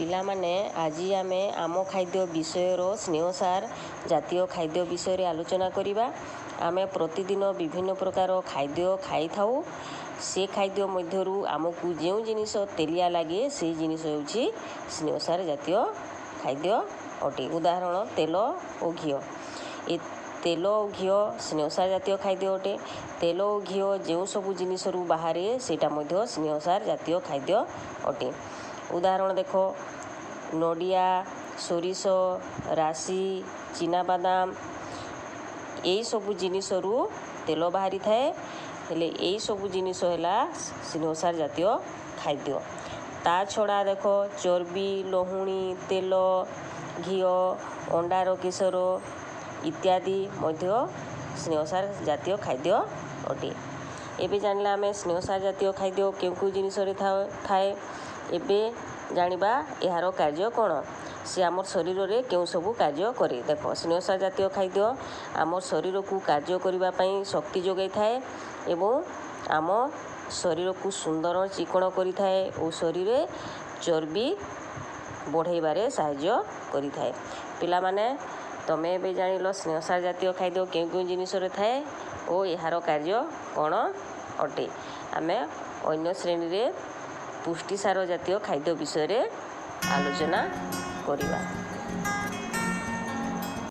ପିଲାମାନେ, ଆଜି ଆମେ ଆମ ଖାଦ୍ୟ ବିଷୟର ସ୍ନେହସାର ଜାତୀୟ ଖାଦ୍ୟ ବିଷୟରେ ଆଲୋଚନା କରିବା। ଆମେ ପ୍ରତିଦିନ ବିଭିନ୍ନ ପ୍ରକାର ଖାଦ୍ୟ ଖାଇଥାଉ। ସେ ଖାଦ୍ୟ ମଧ୍ୟରୁ ଆମକୁ ଯେଉଁ ଜିନିଷ ତେଲିଆ ଲାଗେ, ସେଇ ଜିନିଷ ହେଉଛି ସ୍ନେହସାର ଜାତୀୟ ଖାଦ୍ୟ ଅଟେ। ଉଦାହରଣ, ତେଲ ଓ ଘିଅ। ଏ ତେଲ ଓ ଘିଅ ସ୍ନେହସାର ଜାତୀୟ ଖାଦ୍ୟ ଅଟେ। ତେଲ ଓ ଘିଅ ଯେଉଁ ସବୁ ଜିନିଷରୁ ବାହାରେ, ସେଇଟା ମଧ୍ୟ ସ୍ନେହସାର ଜାତୀୟ ଖାଦ୍ୟ ଅଟେ। ଉଦାହରଣ ଦେଖ, ନଡ଼ିଆ, ସୋରିଷ, ରାଶି, ଚିନାବାଦାମ, ଏଇସବୁ ଜିନିଷରୁ ତେଲ ବାହାରିଥାଏ। ହେଲେ ଏଇସବୁ ଜିନିଷ ହେଲା ସ୍ନେହସାର ଜାତୀୟ ଖାଦ୍ୟ। ତା ଛଡ଼ା ଦେଖ, ଚର୍ବି, ଲହୁଣୀ, ତେଲ, ଘିଅ, ଅଣ୍ଡାର କେଶର ଇତ୍ୟାଦି ମଧ୍ୟ ସ୍ନେହସାର ଜାତୀୟ ଖାଦ୍ୟ ଅଟେ। ଏବେ ଜାଣିଲା ଆମେ ସ୍ନେହସାର ଜାତୀୟ ଖାଦ୍ୟ କେଉଁ କେଉଁ ଜିନିଷରେ ଥାଏ। ଏବେ ଜାଣିବା ଏହାର କାର୍ଯ୍ୟ କ'ଣ, ସେ ଆମ ଶରୀରରେ କେଉଁ ସବୁ କାର୍ଯ୍ୟ କରେ। ଦେଖ, ସ୍ନେହସାର ଜାତୀୟ ଖାଦ୍ୟ ଆମ ଶରୀରକୁ କାର୍ଯ୍ୟ କରିବା ପାଇଁ ଶକ୍ତି ଯୋଗାଇଥାଏ ଏବଂ ଆମ ଶରୀରକୁ ସୁନ୍ଦର ଚିକ୍କଣ କରିଥାଏ ଓ ଶରୀରରେ ଚର୍ବି ବଢ଼ାଇବାରେ ସାହାଯ୍ୟ କରିଥାଏ। ପିଲାମାନେ, ତମେ ଏବେ ଜାଣିଲ ସ୍ନେହସାର ଜାତୀୟ ଖାଦ୍ୟ କେଉଁ କେଉଁ ଜିନିଷରେ ଥାଏ ଓ ଏହାର କାର୍ଯ୍ୟ କ'ଣ ଅଟେ। ଆମେ ଅନ୍ୟ ଶ୍ରେଣୀରେ ପୁଷ୍ଟିସାର ଜାତୀୟ ଖାଦ୍ୟ ବିଷୟରେ ଆଲୋଚନା କରିବା।